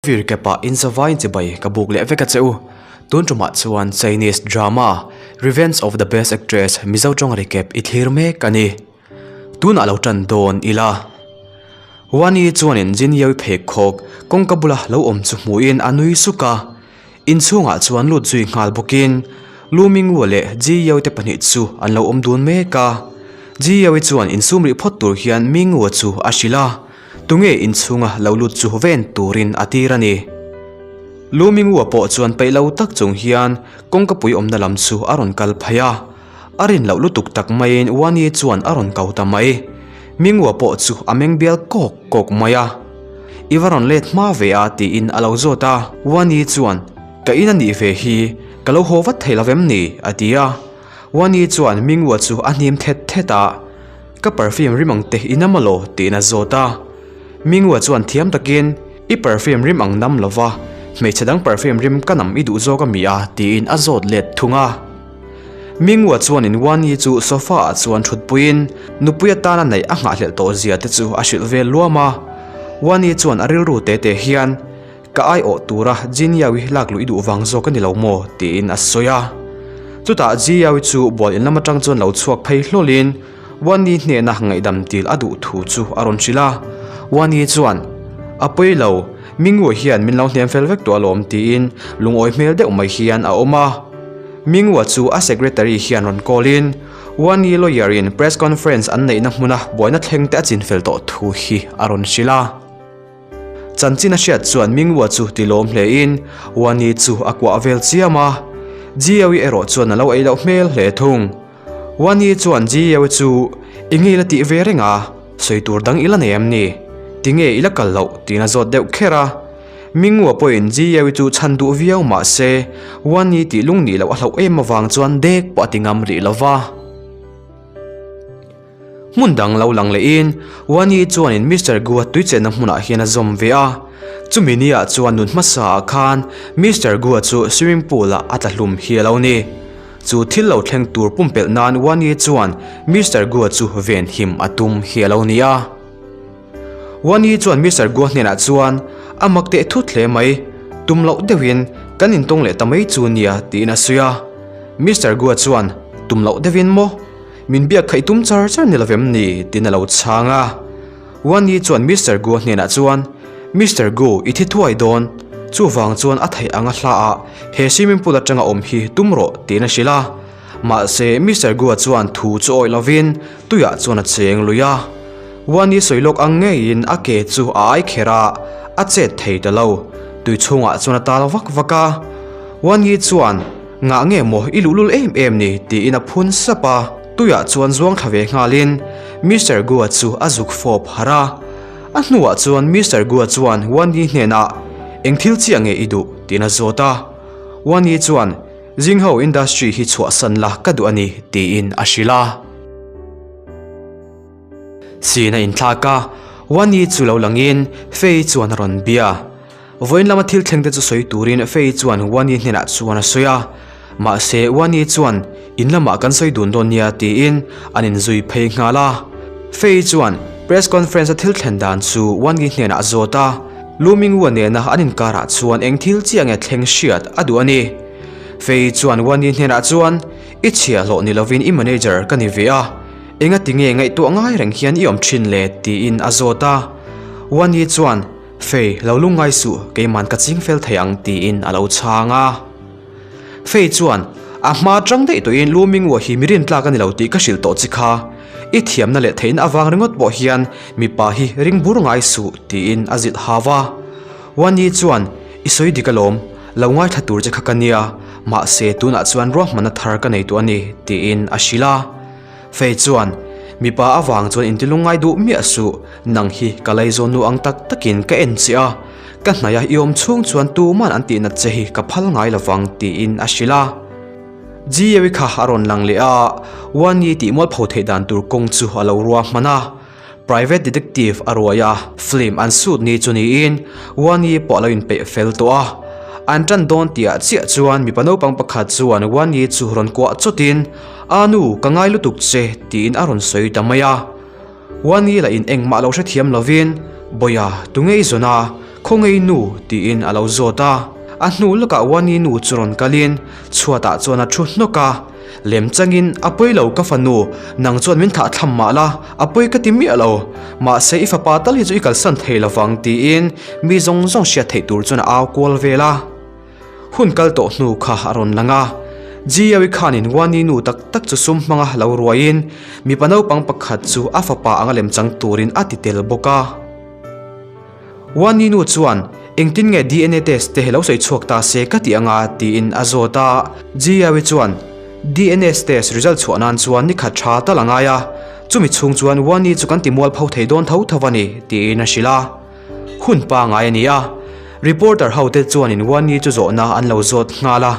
Fir kep ah inzavain chibai ka buk leh vek a che u. Tun tumah chuan Chinese drama Revenge of the Best Actress Mizo tawng recap i thlir mek a ni. Tunah lo tan dawn ila. Wani chuanin Jin Yeo pheikhawk kawngka bula lo awm chu hmuhin a nui suk a. Inchhungah chuan lut zui nghal bawkin Lu Mingwu leh Ji Yeo te pahnih chu an lo awm dun mek a. Ji Yeo chuan insum rih phawt tur hian Mingwu chu a hrilh a. Tunge inchhunga lo lut chu ven turin a tir a ni. Lu Mingua pawh chuan peih lo tak chung hian kawngkapui awmna lam chu a rawn kal phei a. A rin loh lutuk tak maiin Wani chuan a rawn ko ta mai. Mingua pawh chu a meng bial kawk kawk mai a. I va rawn let hma ve a tiin a lo zawt a. Wani chuan, Ka in a nih ve hi, ka lo haw vat thei lo vem ni? a ti a. Wani chuan Mingua chu a hnim thet thet a. Ka perfume rim ang te i nam alaw? tiin a zawt a. Mingua chuan thiam takin, I perfume rim ang nam lova, hmeichhe dang perfume rim ka nam i duh zawk a mi a? tiin a zawt let thung a. Mingua chuanin Wani chu sofa ah chuan thutpuiin nupui atana neih a nghahhlelh tawh zia te chu a hrilh vel luam a. Wani chuan a rilru te te hian, Ka aiawh tura Jin Yaui lak luh i duh vang zawk a ni lo maw? tiin a sawi a. Chutah Ji Yaui chu bual in lam atang chuan lo chhuak phei hlawlin Wani hnena ngaihdam dil a duh thu chu a rawn hrilh a. Wani chuan, A pawi lo, Mingwu hian min lo hnem fel vek tawh alawm tiin lungawi hmel deuh mai hian a awm a. Mingwu chu a secretary hian rawn call in Wani lawyer in press conference an neihna hmuna buaina thleng te a chinfel tawh thu hi a rawn hrilh a. Chanchin a hriat chuan Mingwa chu ti lawm hle in Wani chu a kuah vel chiam a, Jiawi erawh chuan a lo ei loh hmel hle thung. Wani chuan Jiawi chu i ngei la tih ve reng a, sawi tur dang i la nei em ni? Tinge i la kal loh? tiin a zawt deuh kher a. Mingwa pawhin Jiawi chu chhan duh viau mah se Wani tih lung nih loh a hlauh em avang chuan dek pawh a ti ngam rih lo va. Hmun dang lo lang lehin Wani chuanin Mister Gua tuichenna hmunah hian a zawm ve a. Chumi niah chuan nun hmasaah khan Mister Gua chu swimming pool-ah a tla hlum hi a lo ni. Chu thil lo thleng tur pumpelh nan Wani chuan Mister Gua chu venhim a tum hi a lo ni a. Wani chuan Mister Gua hnenah chuan a mak teh thut hle mai, tum loh deuhin kan intawng leh ta mai chu nia tiin a sawi a. Mister Gua chuan tum loh deuhin maw? Min biak khaih tum char char ni lovem ni? tiin a lo chhang a. Wani chuan Mister Gu hnenah chuan, Mister Gu, i thi thuai dawn. Chuvang chuan a theih anga hla ah he swimming pool atanga awm hi tum rawh, tiin a hrilh a. Mahse, Mister Gu-a chuan thu chu awih lovin tuiah chuan a cheng lui a. Wani sawi lawk ang ngeiin a ke chu a ai kher a, a chet thei ta lo. Tui chhungah chuan a tal vak vak a. Wani chuan, Ngah nge maw i luhlul em em ni? tiin a phun sap a, tuiah chuan zuang thla ve nghalin Mister Gua chu a zuk fawp harh a. A hnuah chuan Mister Gua chuan Wani hnenah, Eng thil chiah nge i duh? tiin a zawt a. Wani chuan, Jingho industry hi chhuahsan la ka duh a ni, tiin a hrilh a. Sin a inthlak a, Wani chu lo langin Fei chuan a rawn bia. Vawiin lama thil thleng te chu sawi turin Fei chuan Wani hnenah chuan a sawi a. Mahse Wani chuan in lamah kan sawi dun dawn nia tiin an inzui phei nghal a. Fei chuan press conference a thil thlen dan chu Wani hnenah a zawt a. Lu Mingwu nena an inkarah chuan eng thil chiah nge thleng hriat a duh a ni. Fei chuan Wani hnenah chuan I chhiahhlawh ni lovin i manager ka ni ve a. Engati nge ngaihtuah ngai reng hian i awm thin le? tiin a zawt a. Wani chuan, Fei, lo lungngai suh, keiman ka ching fel thei ang, tiin a lo chhang a. Fei chuan, A hma atang daih tawhin Lu Mingua hi mi rintlak a ni lo tih ka hrilh tawh chi kha. I thiamna leh theihna avang ringawt pawh hian mipa hi ring bur ngai suh, tiin a zilh hau a. Wani chuan, I sawi dik alawm, lo ngaithla tur che kha ka nia, mahse tunah chuan ruahmanna thar ka nei tawh a ni, tiin a hrilh a. Fei chuan, Mipa avang chuan inti lungngai duh miah suh, nang hi ka laizawn nu ang tak takin ka en che a, ka hnaih a i awm chhung chuan tuman an tihnat che hi ka phal ngai lovang tiin a hrilh a. Jiewi kha a rawn lang leh a, Wani tih mualpho theih dan tur kawng chu a lo rua hman a. Private detective a ruai a, film an shoot ni chu niin Wani pawh a lo inpeih fel tawh a. An tan dawn tihah chiah chuan mipa naupang pakhat chuan Wani chu rawn kuah chawtin, A nu, ka ngai lutuk che, tiin a rawn sawi ta mai a. Wani lah in engmah lo hrethiam lovin, Bawia, tu ngei zawn a? Khawngaih nu? tiin a lo zawt a. A hnu lawkah Wani nu chu rawn kalin chhuatah chuan a thu hnawk a. Lem changin, A pawi lo ka fanu, nang chuan min thah thlam mah la, a pawi ka ti miah lo. Mahse i fapa tal hi chu i kalsan thei lovang tiin mi zawng zawng hriat theih tur chuan a au kual vel a. Hun kal tawh hnu kha a rawn lang a. Jiawi khanin Wani nu tak tak chu sum hmanga lo ruaiin mipa naupang pakhat chu a fapa anga lem chang turin a ti tel bawk a. Wani nu chuan, Engtin nge DNA test te lo sawi chhuak ta se ka ti anga? tiin a zawt a. Jiawi chuan, DNA test result chhuah nan chuan ni khat tha tal a ngai a, chumi chhung chuan Wani chu kan ti mualpho thei dawn tho tho a ni, tiin a hrilh a. Hun pangai a ni a, reporter ho te chuanin Wani chu zawhna an lo zawt nghal a,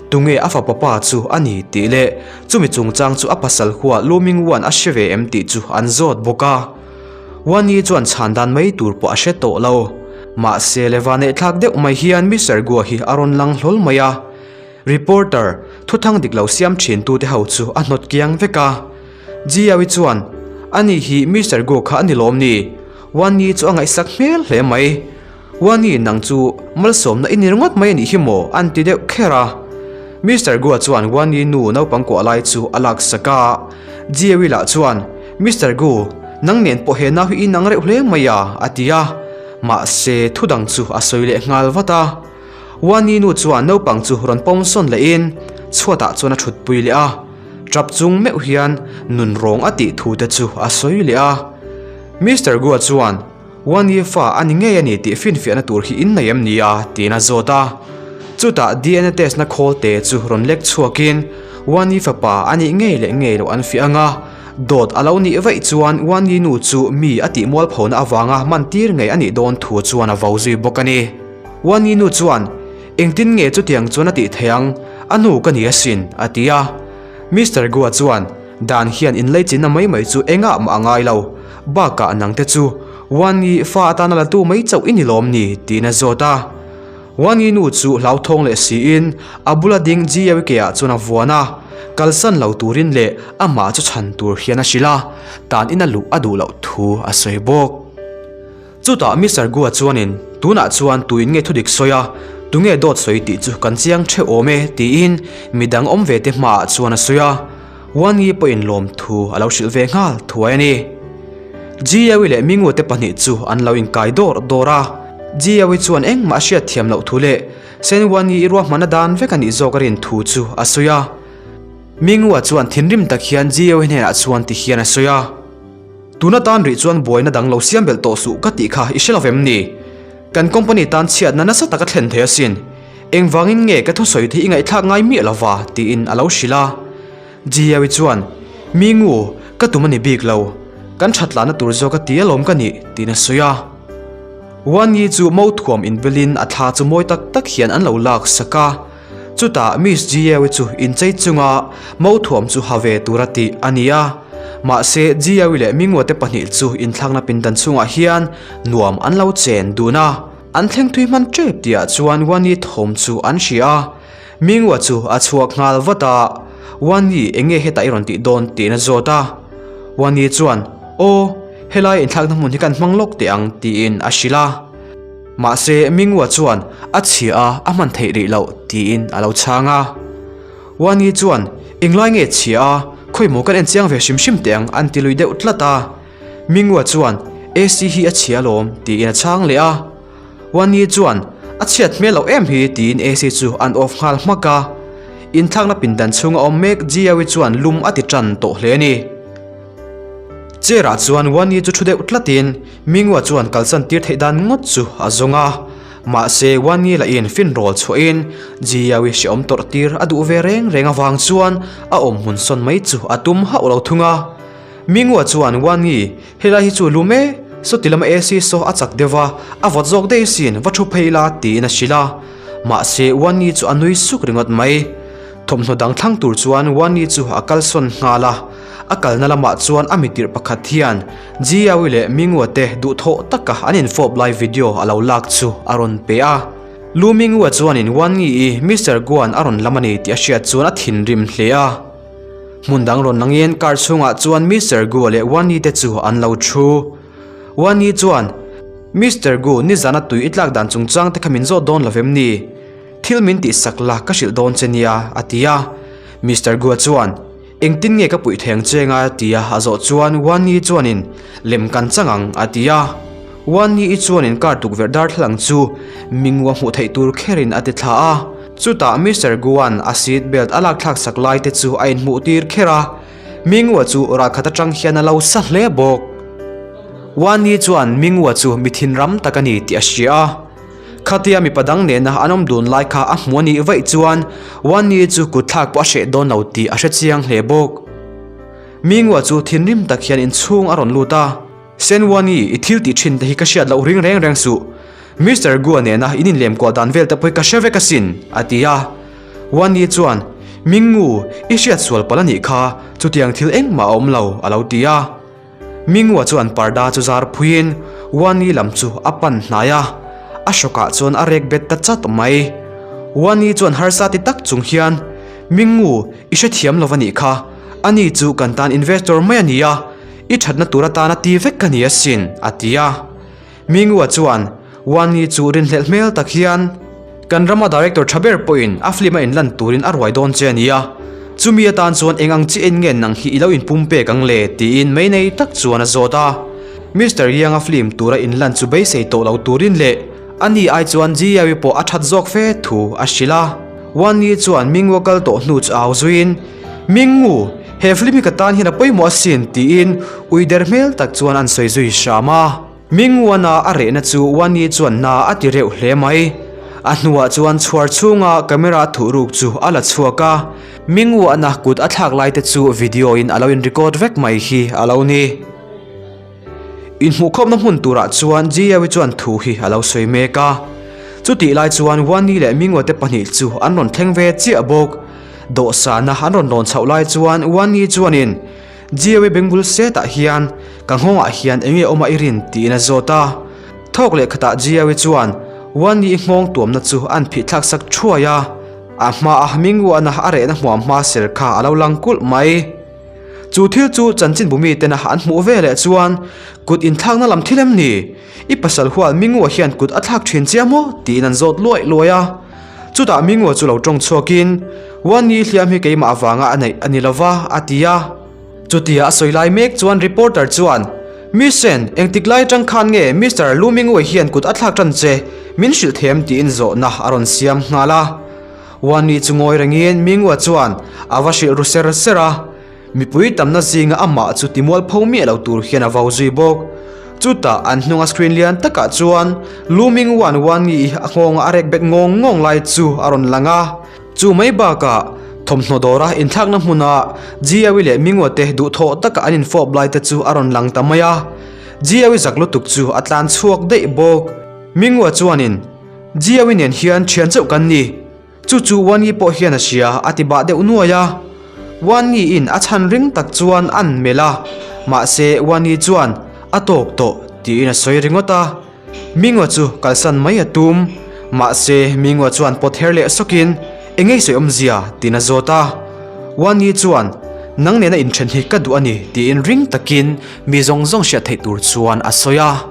tunge a fapa pa chu a ni tih leh chumi chungchang chu a pasal hua Lu Mingwan a hre ve em tih chu an zawt bawk a. Wani chuan chhan dan mai tur pawh a hre tawh lo. Mahse le vaneihthlak deuh mai hian Mister Gua hi a rawn lang hlawl mai a, reporter thuthang dik lo siam thin tute ho chu a hnawt kiang vek a. Jiawi chuan, Ani hi Mister Gu kha a ni lawm ni? Wani chu a ngaihsak hmel hle mai. Wani nang chu malsawmna i ni ringawt mai a nih hi maw? an ti deuh kher a. Mister Gua chuan Wani nu naupang kuah lai chu a laksak a. Jiawi lah chuan, Mister Gu, nang nen pawh he nau hi i nang reuh hle mai a, a ti a. Mahse, thu dang chu a sawi leh nghal vat a. Wani nu chuan naupang chu rawn pawm sawn lehin chhuatah chuan a thutpui leh a. Tap chung meuh hian nun rawng a tih thu te chu a sawi leh a. Mister Gua chuan, Wani fa a ni ngei a ni tih finfiahna tur hi in nei em ni a? tiin a zawt a. Chutah DNA test na khawl te chu rawn lek chhuakin Wani fapa a nih ngei leh ngei loh an fiah ang a. Dawt a lo nih vaih chuan Wani nu chu mi a tih mualphona avanga hman tir ngei a nih dawn thu chuan a vo zui bawk a ni. Wani nu chuan, Engtin nge chutiang chuan a tih theih ang? A nu ka ni asin, a ti a. Mister Gua chuan, Dan hian inleichinna mai mai chu engah mah a ngai lo. Bakah nangte chu Wani fa atana la tu mai chauh i ni lawm ni? tiin a zawt a. Wani nu chu hlauthawng leh siin a bula ding Jiawike ah chuan a vuan a, kalsan lo turin leh amah chu chhan tur hian a hrilh a, tan ina luh a duh loh thu a sawi bawk. Chutah Mister Gua chuanin, Tunah chuan tuin nge thudik sawi a, tunge dawt sawi tih chu kan chiang theuh awm e, tiin midang awm ve te hmaah chuan a sawi a. Wan Yi pawhin lawmthu a lo hrilh ve nghal thuai a ni. Jiawi leh Mingu te pahnih chu an lo inkai dawr dawr a. Jiawi chuan engmah a hriat thiam loh thu leh Sen Wan Yi i ruahmanna dan vek a nih zawk a rin thu chu a sawi a. Mingua chuan thinrim tak hian Jiawi hnenah chuan ti hian a sawi a. Tuna tan rih chuan buaina dang lo siam belh tawh suh ka tih kha i hre lo vem ni? Kan company tan chhiatna nasa taka thlen thei asin. Engvangin nge ka thusawi te i ngaihthlak ngai miah lova? tiin a lo hrilh a. Jiawi chuan, Mi ngu, ka tum a ni bik lo. Kan thatlahna tur zawk a ti alawm ka nih, tiin a sawi a. Wan Yi chu mothuam inbelin a thla chu mawi tak tak hian an lo lak sak a. Chutah Miss Jiawi chu inchei chunga mothuam chu ha ve tura tih a ni a. Mahse Jiawi leh Mingua te pahnih chu inthlakna pindan chhungah hian nuam an lo chen dun a. An thleng thui hman tep tihah chuan Wani thawm chu an hria a. Mingua chu a chhuak nghal vat a, Wani eng nge hetah i rawn tih dawn tiin a zawt a. Wani chuan, Aw, helai inthlakna hmun hi kan hmang lawk teh ang tiin a hrilh a. Mahse, Mingua chuan a chhia a, a hman theih rih loh, tiin a lo chhang a. Wani chuan, Englai nge chhia a, khawimaw kan en chiang ve hrim hrim teh ang, an ti lui deuh tlat a. Mingua chuan, AC hi a chhia alawm, tiin a chhang leh a. Wani chuan, A chhiat hmel loh em hi, tiin AC chu an off nghal hmak a. Inthlakna pindan chhunga awm mek Jiawi chuan lum a ti tan tawh hle a ni. Chair ah chuan Wani chu thu deuh tlatin Mingua chuan kalsan tir theih dan ngawt chu a zawng a. Mahse Wani lahin finrawl chhuahin Jiawi hreawm tawrh tir a duh ve reng reng avang chuan a awm hmun sawn mai chu a tum hauh lo thung a. Mingua chuan Wani, helai hi chu lum e, sawti lama AC saw a chak deuh a, a vawt zawk daih sin, va thu phei la tiin a hrilh a. Mahse Wani chu a nui suk ringawt mai. Thawmhnaw dang thlang tur chuan Wani chu a kalsawn nghal a. A kalna lamah chuan a mitirh pakhat hian Jiawi leh Mingua te duhthawh taka an infawp lai video a lo lak chu a rawn pe a. Lu Mingua chuanin Wangi i Mister Guan a rawn lam a ni tih a hriat chuan a thinrim hle a. Hmun dang rawn langin car chhungah chuan Mister Gua leh Wangi te chu an lo thu. Wangi chuan. Mister Gu, nizana tui i tlak dan chungchang te kha min zawt dawn lo vem ni? Thil min tihsak la ka hrilh dawn che nia, a ti a. Mister Gua chuan, Engtin nge ka puih thei ang che nga? tia a zawh chuan Wan-i chuanin, Lem kan chang ang, a ti a. Wan-i chuanin car tukverh darthlalang chu Mingua hmuh theih tur kherin a ti thla a. Chutah Mister Guan a seat belt a lak thlak sak lai te chu a inhmuh tir kher a. Mingua chu ralkhat atang hian a lo sa hle bawk. Wan-i chuan Mingua chu mi thinram tak a ni tih a hria a. Khatia mipa dang nena an awm dun lai kha a hmu a nih vaih chuan Wanni chu kut thlak pawh a hreh dawn lo tih a hre chiang hle bawk. Mingua chu thinrim tak hian inchhung a rawn lut a, Sen Wanni, i thil tih thin te hi ka hriat loh ring reng reng suh. Mister Gua nena in inlem kuah dan vel te pawh hi ka hre vek asin, a ti a. Wanni chuan, Mingu, i hriat sual palh a nih kha, chutiang thil engmah a awm lo, a lo ti a. Mingua chuan parda chu zar phuiin Wani lam chu a pan hnai a, a hrawkah chuan a rek bet ta chat mai. Wani chuan harsa ti tak chung hian, Mingu, i hrethiam lo a nih kha, ani chu kan tan investor mai a ni a, i thatna tur atana ti vek ka ni asin, a ti a. Mingua chuan Wani chu rinhlelh hmel tak hian, Kan rama director tha ber pawhin a film a inlan turin a ruai dawn che a nia, chumi atan chuan eng ang chiah in nge nang hi i lo inpum pek ang le? tiin mei nei tak chuan a zawt a. Mister Yang-a film tura inlan chu beisei tawh lo turin leh ani ai chuan Jiawi pawh a that zawk fe thu a hrilh a. Wani chuan Mingua kal tawh hnu chu au zuiin, Mingu, he film hi ka tan hian a pawimawh asin tiin ui der hmel tak chuan an sawi zui hram a. Mingwana a rehna chu Wani chuan na a ti reuh hle mai. A hnuah chuan chhuar chhunga camera thuh ruk chu a la chhuak a, Mingwana kut a thlak lai te chu video in a lo in record vek mai hi a lo ni. Inhmuhkhawmna hmun turah chuan Jiawi chuan thu hi a lo sawi mek a. Chutih lai chuan Wani leh Mingwa te pahnih chu an rawn thleng ve chiah bawk. Dawhsana an rawn lawn chhoh lai chuan Wani chuanin Jiawi bengbul setah hian ka nghawngah hian eng nge awm a i rin tiin a zawt a. Thawk leh khatah Jiawi chuan Wani i nghawng tuamna chu an phih thlak sak thuai a, a hmaah Mingwana a rehna hmuam hma ser kha a lo lang kulh mai. Chu thil chu chanchinbu mitena an hmuh ve leh chuan kut inthlakna lam thil em ni? I pasal hual Mingua hian kut a thlak thin che a maw? tiin an zawt luai luai a. Chutah Mingua chu lo tawng chhuakin, Wani hliam hi keimah avanga a neih a ni lo va, a ti a. Chutia a sawi lai mek chuan reporter chuan, Miss Sen, engtik lai atang khan nge Mister Lu Mingua hian kut a thlak tan che? Min hrilh them tiin zawhna a rawn siam nghal a. Wani chu ngawi rengin Mingua chuan a va hrilh ru ser ser a. Mipui tamna zinga amah chu timual pho miah lo tur hian a vau zui bawk. Chutah an hnunga screen lian takah chuan Lu Ming Wan Wan-i a nghawnga a rek bet ngawng ngawng lai chu a rawn lang a. Chu mai bakah thawmhnaw dawra inthlakna hmuna Jiawi leh Mingua te duhthawh taka an infawp lai te chu a rawn lang ta mai a. Jiawi zak lutuk chu a tlan chhuak daih bawk. Mingua chuanin, Jiawi nen hian thian chauh kan ni. Chu chu Wani pawh hian a hria, a ti bah deuh nuai a. Wani-in a chhan ring tak chuan an melh a, mahse Wani chuan a tawk tawh tiin a sawi ringawt a. Mingwa chu kalsan mai a tum, mahse Mingwa chuan pawt her leh sawkin eng ei sawi awmzia tiin a zawt a. Wani chuan nang nena inthen hi ka duh a ni tiin ring takin mi zawng zawng hriat theih tur chuan a sawi a.